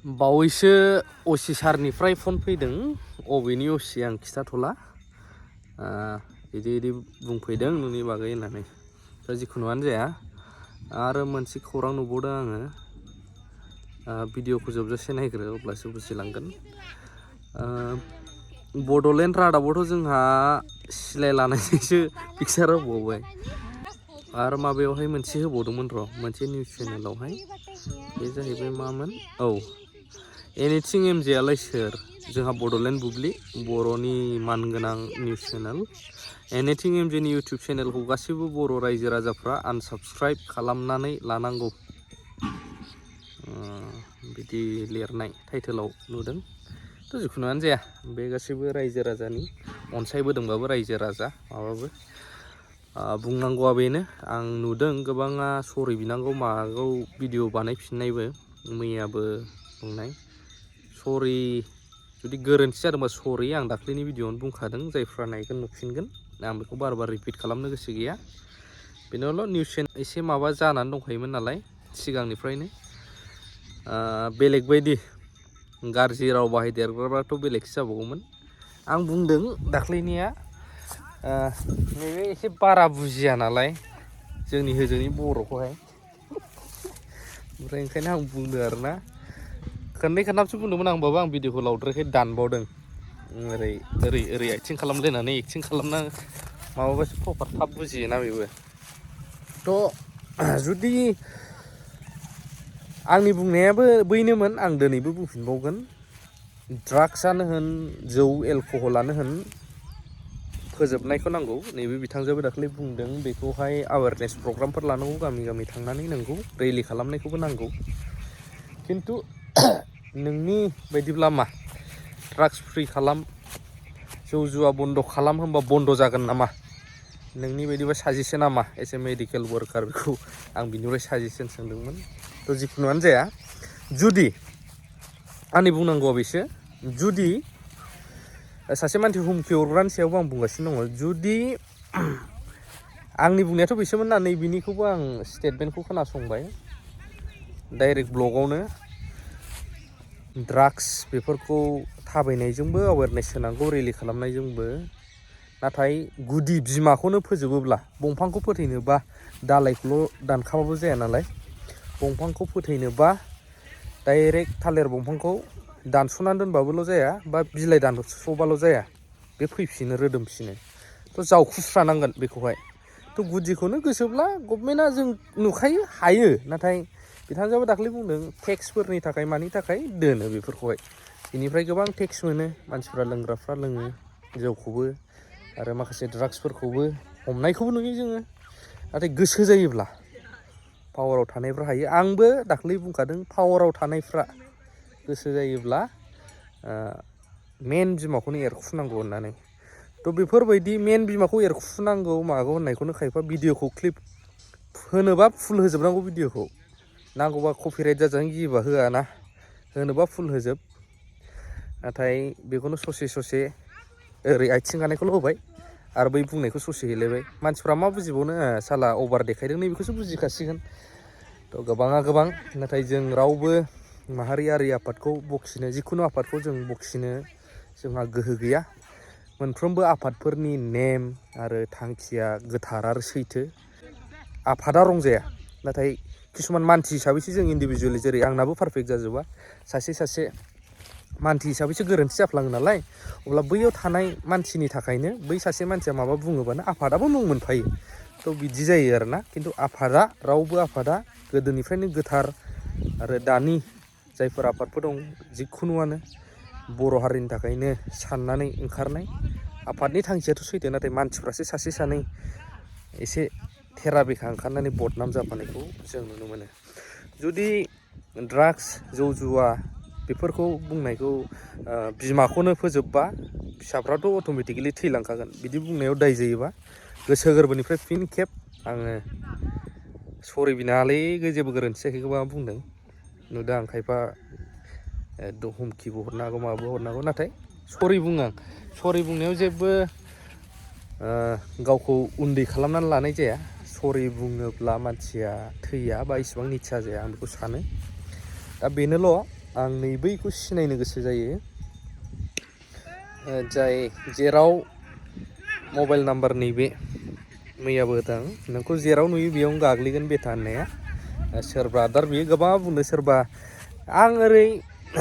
बावैसो असि सारनिफ्राय फन फैदों अबेनि असि आं खिथाथ'ला बिदि बुंफैदों नोंनि बागै होननानै दा जिखुनुआनो जाया आरो मोनसे खौरां नुबावदों आङो भिडिअखौ जोबजासे नायग्रो अब्लासो बुजिलांगोन बड'लेण्ड रादाबावथ' जोंहा सिलाय लानायजोंसो पिक्सार होबावबाय आरो माबायावहाय मोनसे होबावदोंमोन र' मोनसे निउस चेनेलावहाय बे जाहैबाय मामोन औ एनिथिं एमजेआलाय सोर जोंहा बड'लेण्ड बुब्लि बर'नि मानगोनां निउस चेनेल एनिथिं एमजेनि इउटुब चेनेलखौ गासैबो बर' रायजो राजाफ्रा आनसाबस्क्राइब खालामनानै लानांगौ बिदि लिरनाय टाइटेलाव नुदों थ' जिखुनुआनो जाया बे गासैबो रायजो राजानि अनसायबोदोंबाबो रायजो राजा माबाबो बुंनांगौआ बेनो आं नुदों गोबाङा सरि बिनांगौ मागौ भिडिअ बानायफिननायबो मैयाबो बुंनाय सरि जुदि गोरोन्थि जादोंबा सरि आं दाख्लैनि भिडिअआवनो बुंखादों जायफ्रा नायगोन नुफिनगोन आं बेखौ बार बार रिपिट खालामनो गोसो गैया बेनोल' निउस चेनेल एसे माबा जानानै दंखायोमोन नालाय सिगांनिफ्रायनो बेलेग बायदि गाज्रि राव बाहायदेरग्राबाथ' बेलेगसो जाबावगौमोन आं बुंदों दाख्लैनिया नैबे एसे बारा बुजिया नालाय जोंनि होजोंनि बर'खौहाय ओमफ्राय ओंखायनो आं बुंदों आरोना खननै खनथामसो बुंदोंमोन आं होमबाबो आं भिडिअखौ लाउद्रायखाय दानबावदों ओरै एक्टिं खालामलायनानै एक्टिं खालामना माबाबासो प्रपार थाब बुजियोना बेबो थ' जुदि आंनि बुंनायाबो बैनोमोन आं दिनैबो बुंफिनबावगोन ड्राग्सआनो होन जौ एलकहलानो होन फोजोबनायखौ नांगौ नैबे बिथांजोआबो दाख्लै बुंदों बेखौहाय एवारनेस प्रग्रामफोर लानांगौ गामि गामि थांनानै नंगौ रेलि खालामनायखौबो नांगौ खिन्थु नोंनि बायदिब्ला मा ड्राग्स फ्रि खालाम जौ जुवा बन्द खालाम होनबा बन्द जागोन नामा नोंनि बायदिबा साजेसना मा एस ए मेडिकेल वार्कार बेखौ आं बिनिफ्राय साजेसन सोंदोंमोन थ' जिखुनुआनो जाया जुदि आंनि बुंनांगौआ बेसो जुदि सासे मानसि हुमखि हरग्रानि सायावबो आं बुंगासिनो दङ जुदि आंनि बुंनायाथ' बेसोमोन ना नै बिनिखौबो आं स्टेटमेन्टखौ खोनासंबाय डाइरेक्ट ब्लगावनो ड्राग्स बेफोरखौ थाबायनायजोंबो एवारनेस होनांगौ रेलि खालामनायजोंबो नाथाय गुदि बिमाखौनो फोजोबोब्ला दंफांखौ फोथैनोबा दालाइखौल' दानखाबाबो जाया नालाय दंफांखौ फोथैनोबा डाइरेक्ट थालिर दंफांखौ दानस'नानै दोनबाबोल' जाया बा बिलाइ दानस'बाल' जाया बे फैफिनो रोदोमफिनो थ' जावखुस्रानांगोन बेखौहाय थ' गुदिखौनो गोसोब्ला गभर्नमेन्टआ जों नुखायो हायो नाथाय बिथांजोआबो दाख्लै बुंदों टेक्सफोरनि थाखाय मानि थाखाय दोनो बेफोरखौहाय बेनिफ्राय गोबां टेक्स मोनो मानसिफ्रा लोंग्राफ्रा लोङो जौखौबो आरो माखासे ड्राग्सफोरखौबो हमनायखौबो नुयो जोङो नाथाय गोसो जायोब्ला पावाराव थानायफ्रा हायो आंबो दाख्लै बुंखादों पावाराव थानायफ्रा गोसो जायोब्ला मेन बिमाखौनो एरखुनांगौ होननानै थ' बेफोरबायदि मेन बिमाखौ एरखुनांगौ मागौ होननायखौनो खायफा भिडिअखौ क्लिप होनोबा फुल होजोबनांगौ भिडिअखौ नांगौबा कपिराइट जाजानो गियोबा होआ ना होनोबा फुल होजोब नाथाय बेखौनो ससे ओरै आथिं गानायखौल' होबाय आरो बै बुंनायखौ ससे हैलायबाय मानसिफ्रा मा बुजिबावनो साला अभार देखायदों नै बेखौसो बुजिखासिगोन थ' गोबाङा गोबां नाथाय जों रावबो माहारियारि आफादखौ बखिनो जिखुनु आफादखौ जों बखिनो जोंहा गोहो गैया मोनफ्रोमबो आफादफोरनि नेम आरो थांखिया गोथार आरो सैथो आफादा रंजाया नाथाय किसुमान मानसि हिसाबैसो जों इन्डिभिजुवेलि जेरै आंनाबो पारफेक्ट जाजोबा सासे मानसि हिसाबैसो गोरोन्थि जाफ्लाङो नालाय अब्ला बैयाव थानाय मानसिनि थाखायनो बै सासे मानसिया माबा बुङोबानो आफादाबो मुं मोनफायो थ' बिदि जायो आरोना खिन्थु आफादा रावबो आफादा गोदोनिफ्रायनो गोथार आरो दानि जायफोर आफादफोर दं जिखुनुआनो बर' हारिनि थाखायनो साननानै ओंखारनाय आफादनि थांखियाथ' सैथो नाथाय मानसिफ्रासो सासे सानै एसे थेरा बेखा ओंखारनानै बदनाम जाफानायखौ जों नुनो मोनो जुदि ड्राग्स जौ जुवा बेफोरखौ बुंनायखौ बिमाखौनो फोजोबबा फिसाफ्राथ' अट'मेटिकेलि थैलांखागोन बिदि बुंनायाव दाय जायोबा गोसो गोरबोनिफ्राय फिन खेब आङो सरि बिनाङालै जेबो गोरोन्थि जायाखैखौबा बुंदों नुदों आं खायफा हुमखिबो हरनो हागौ माबो हरनो हागौ नाथाय सरि बुङो आं सरि बुंनायाव जेबो गावखौ उन्दै खालामनानै लानाय जाया सरि बुङोब्ला मानसिया थैया बा इसिबां निसा जाया आं बेखौ सानो दा बेनोल' आं नै बैखौ सिनायनो गोसो जायो जाय जेराव मबाइल नाम्बार नैबे मैयाबो होदों नोंखौ जेराव नुयो बेयावनो गाग्लिगोन बेटा होननाया सोर ब्रादार बियो गोबां बुंदों सोरबा आं ओरै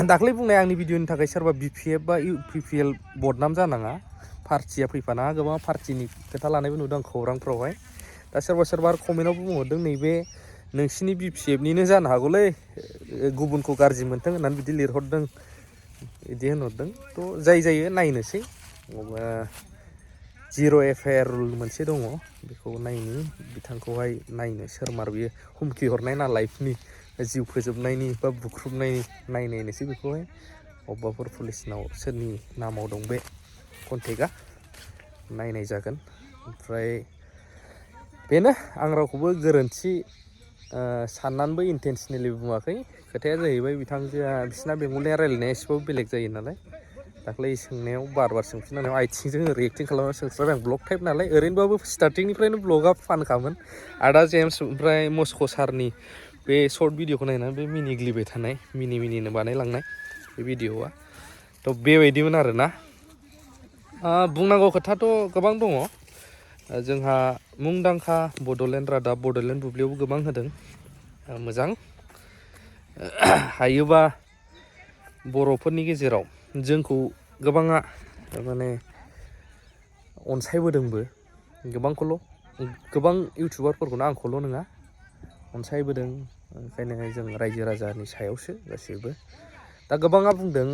दाख्लै बुंनाय आंनि भिडिअनि थाखाय सोरबा BPF बा UPPL बदनाम जानाङा पार्टिया फैफानाङा गोबां पार्टिनि खोथा लानायबो नुदों आं खौरांफ्रावहाय दा सोरबा आरो कमेन्टआव बुंहरदों नैबे नोंसिनि BPFनिनो जानो हागौलै गुबुनखौ गाज्रि मोन्थों होननानै बिदि लिरहरदों बिदि होनहरदों थ' जाय जायो नायनोसै जिर' FIR रुल मोनसे दङ बेखौ नायनि बिथांखौहाय नायनो सोर मार बियो हुमखि हरनाय ना लाइफनि जिउ फोजोबनायनि बा बुख्रुबनायनि नायनोसै बेखौहाय अबेबाफोर पुलिसनाव सोरनि नामाव दं बे कन्टेक्टआ नायनाय जागोन ओमफ्राय बेनो आं रावखौबो गोरोन्थि साननानैबो इन्टेनसनेलि बुङाखै खोथाया जाहैबाय बिथांजोआ बिसिना बेंगलिया रायलायनाया एसेबाबो बेलेग जायो नालाय दाख्लै सोंनायाव बार सोंफिननायाव आथिंजों ओरै एक्टिं खालामना सोंस्राबाय आं ब्लग टाइप नालाय ओरैनोबाबो स्टार्टिंनिफ्रायनो ब्लगआ फानखामोन आदा जेम्स ओमफ्राय मस्क' सारनि बे सर्ट भिडिअखौ नायनानै बे मिनिग्लिबाय थानाय मिनिनो बानायलांनाय बे भिडिअआ थ' बेबायदिमोन आरोना बुंनांगौ खोथाथ' गोबां दङ जोंहा मुंदांखा बड'लेण्ड रादाब बड'लेण्ड बुब्लियावबो गोबां होदों मोजां हायोबा बर'फोरनि गेजेराव जोंखौ गोबाङा माने अनसायबोदोंबो गोबां इउटुबारफोरखौनो आंखौल' नङा अनसायबोदों ओंखायनो जों रायजो राजानि सायावसो गासैबो दा गोबाङा बुंदों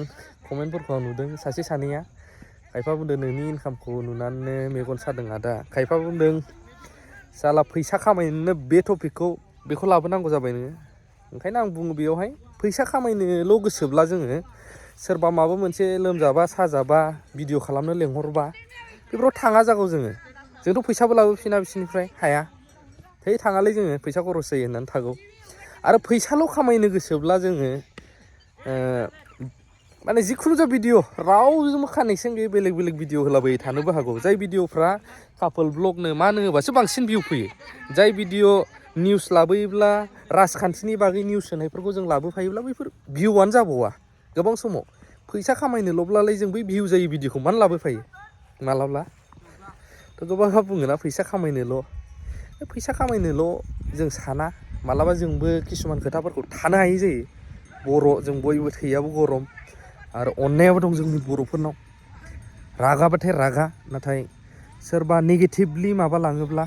कमेन्टफोरखौ आं नुदों सासे सानैया खायफा बुंदों नोंनि इनकामखौ नुनानै मेगन सादों आदा खायफा बुंदों साला फैसा खामायनोनो बे टपिकखौ बेखौ लाबोनांगौ जाबाय नोङो ओंखायनो आं बुङो बेयावहाय फैसा खामायनोल' गोसोब्ला जोङो सोरबा माबा मोनसे लोमजाबा साजाबा भिडिअ खालामनो लेंहरबा बेफोराव थाङा जागौ जोंथ' फैसाबो लाबोफिना बिसोरनिफ्राय हाया थाङालै जोङो फैसा खरस जायो होननानै थागौ आरो फैसाल' खामायनो गोसोब्ला जोङो माने जिखुनु जा भिडिअ रावजोंबो कानेक्सन गैयै बेलेग भिडिअ होलाबाय थानोबो हागौ जाय भिडिअफ्रा कापोल ब्लगनो मानो होबासो बांसिन भिउ फैयो जाय भिडिअ निउस लाबोयोब्ला राजखान्थिनि बागै निउस होनायफोरखौ जों लाबोफायोब्ला बैफोर भिउआनो जाबावा गोबां समाव फैसा खामायनोल'ब्लालाय जों बै भिउ जायै भिडिअखौ मानो लाबोफायो मालाब्ला थ' गोबाङा बुङोना फैसा खामायनोल' जों साना मालाबा जोंबो किसुमान खोथाफोरखौ थानो हायै जायो बर' जों बयबो थैयाबो गरम आरो अननायाबो दं जोंनि बर'फोरनाव रागाबाथाय रागा नाथाय सोरबा नेगेटिभलि माबा लाङोब्ला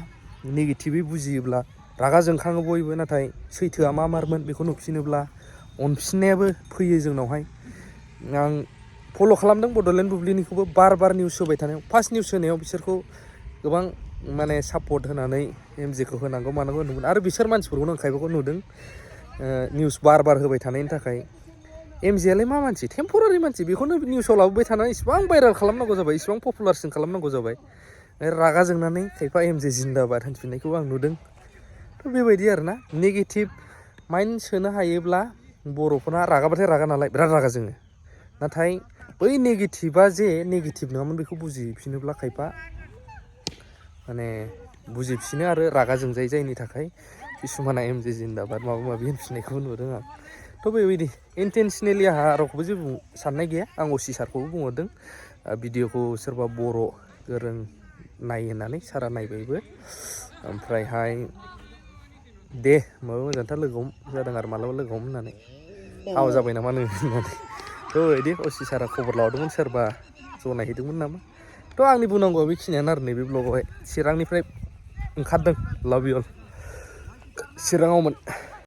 नेगेटिभै बुजियोब्ला रागा जोंखाङो बयबो नाथाय सैथोआ मा मारमोन बेखौ नुफिनोब्ला अनफिननायाबो फैयो जोंनावहाय आं फल' खालामदों बड'लेण्ड बुब्लिनिखौबो बार निउस होबाय थानायाव फार्स्ट निउस होनायाव बिसोरखौ गोबां माने सापर्ट होनानै MJखौ होनांगौ मानांगौ होनदोंमोन आरो बिसोर मानसिफोरखौनो आं खायफाखौ नुदों निउस बार होबाय थानायनि थाखाय MJआलाय मा मानसि टेम्परारि मानसि बेखौनो निउसाव लाबोबाय थानानै इसिबां भाइरेल खालामनांगौ जाबाय इसिबां पपुलारसिन खालामनांगौ जाबाय रागा जोंनानै खायफा MJ जिन्दाबाद होनफिननायखौ आं नुदों थ' बेबायदि आरोना नेगेटिभ माइन्ड सोनो हायोब्ला बर'फोरा रागाबाथाय रागा नालाय बिराद रागा जोङो नाथाय बै नेगेटिभा जे नेगेटिभ नङामोन बेखौ बुजिफिनोब्ला खायफा माने बुजिफिनो आरो रागा जोंजायो जायनि थाखाय किसुमाना MJ जिन्दाबाद माबा माबि होनफिननायखौबो नुदों आं थ' बेबायदि इन्टेनसनेलि आंहा रावखौबो जेबो साननाय गैया आं असि सारखौबो बुंहरदों भिडिअखौ सोरबा बर' गोरों नाय होननानै सारा नायबायबो ओमफ्रायहाय दे माबा मोजांथार लोगो जादों आरो मालाबा लोगो हम होननानै हाबा जाबाय नामा नों होननानै थ' बिदि असि सारा खबर लाहरदोंमोन सोरबा जनायहैदोंमोन नामा थ' आंनि बुंनांगौआ बेखिनियानो आरो नैबे ब्लगावहाय चिरांनिफ्राय ओंखारदों लाभ इउ अल चिराङावमोन